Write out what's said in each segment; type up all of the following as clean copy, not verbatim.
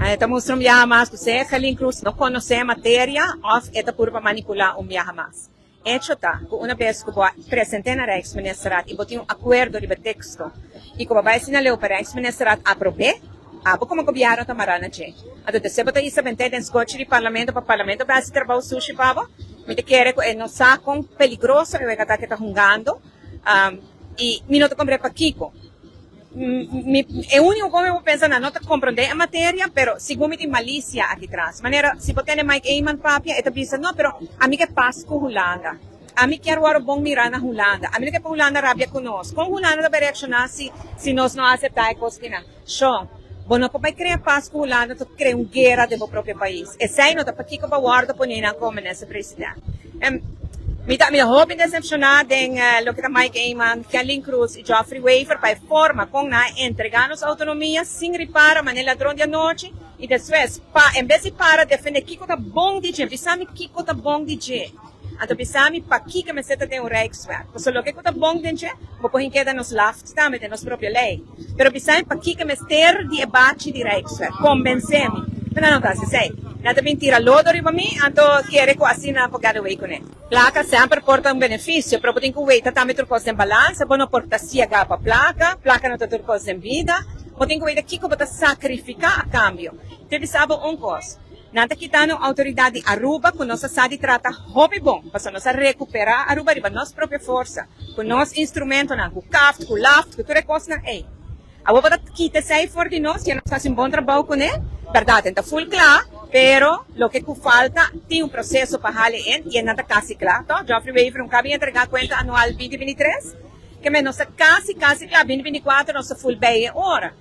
E ta mustra un biaha mas ku sea Gerlin Cruz no konosé e materia òf e ta puru pa manipulá un biaha mas. Echo ta ku una bes ku bo a present'é na Rijksministerraad i bo tin un akuerdo riba e teksto i ku bo bai asina leu pa Rijksministerraad aprob'é, abo komo gobièrnu ta mará na dje. Anto despues bo ta hisa bent'é den skochi di parlamento pa parlamento bai hasi trabou sushi pa bo. Mi ta kere ku e no sa kon peligroso e wega ta ke ta hungando i mi no ta komprendé pakiko. Mi, e úniko kon mi por pensa nan no ta komprondé e materia, pero sigur mi tin malisia aki tras. Manera si bo tende Mike Eman papia, e ta bisa, no, pero ami ke pas ku Hulanda. Ami kier wòrdu bon mirá na Hulanda. Ami no ke pa Hulanda rabia ku nos. Kon Hulanda ta bai reakshoná si si nos no aseptá e kos kinan? Sho, bo no por bai krea pas ku Hulanda to krea un guera den bo propio pais. Esei no ta pakiko bo a wòrdu poné nan komo minister president. Mi ta mi ta hopi decepciona den loke ta Mike Eman, Kelly Cruz y Geoffrey Wever pa e forma con nan a entrega nos autonomia sin ripara mane ladron di anochi y despues pa en bes di para defende kico ta bon di dje, bisa mi kico ta bon di dje, anto bisa mi pakico mester ta den un Rijkswet, pasobra loke cu ta bon den dje bo por hink'e den nos laft tambe den nos propio ley. Pero bisa mi pakiko mester di e bachi di Rijkswet? Kombensé mi. Pero nan no ta hasi esei. Nan ta bin tira lodo riba mi, anto kere ku asina nan por get away kuné. Plaka semper por ta un benefisio, pero bo tin ku weita tambe tur kos den balansa. Bo no por ta siega pa plaka. Plaka no ta tur kos den bida. Bo tin ku weita kiko bo ta sakrifiká a kambio. Te bisa bo un kos, nan ta kita nos outoridat di Aruba ku nos a sa di trata hopi bon, pasobra nos a rekuperá Aruba riba nos propio forsa. Ku nos instrumentonan, ku kaft, ku laft, ku tur e kosnan ei. Awor bo ta kita esei for di nos, ya nos hasi un bon trabou kuné. Bèrdat, e ta ful kla, pero loke ku falta tin un proseso pa hali en i e nan ta kasi kla, tòg? Geoffrey Wever un kabi entregá kuenta anual 2023, ke men nos ta kasi kasi kla, 2024 nos ta ful bei e ora.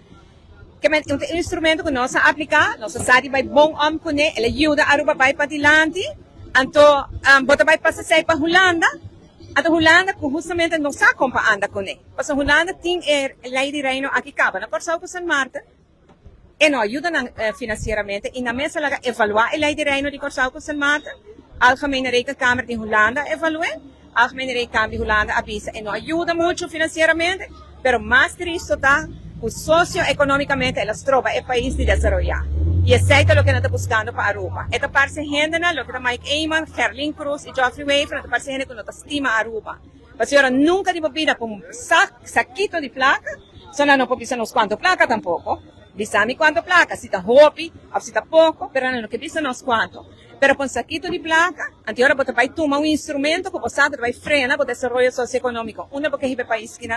Ke men un instrumento ku nos a apliká, nos a sa di bai bon om kuné, el a yuda Aruba bai padilanti, anto bo ta bai pasa esei pa Hulanda. Anto Hulanda ku hustamente no sa kon pa anda kuné. Pasobra Hulanda tin e lei di Reino aki kaba na Kòrsou ku San Marten. E no a yuda nan finansieramente i nan mes a laga evaluá e lei di Reino di Kòrsou ku San Marten. Algemene Rekenkamer di Hulanda a evalu'é. Algemene Rekenkamer di Hulanda a bisa e no a yuda muchu finansieramente, pero mas tristo ta ku sosioekonomikamente el a stroba e pais di desaroyá. I esei ta loke nan ta buskando pa Aruba. E ta parse hendenan, loke ta Mike Eman, Gerlin Cruz i Geoffrey Wever, nan ta parse hende ku no ta stima Aruba. Pasobra nunka di bo bida ku un sak, sakito di plaka, so nan no por bisa nos kuantu plaka tampoko. Bisa mi kuantu plaka, si ta hopi òf si ta poko, pero nan no ke bisa nos kuantu. Pero pa un sakito di plaka, anto ora bo ta bai tuma un instrumento ku bo sa ku ta bai frena bo desaroyo sosioekonómiko. Unda bo ke hiba e pais kinan?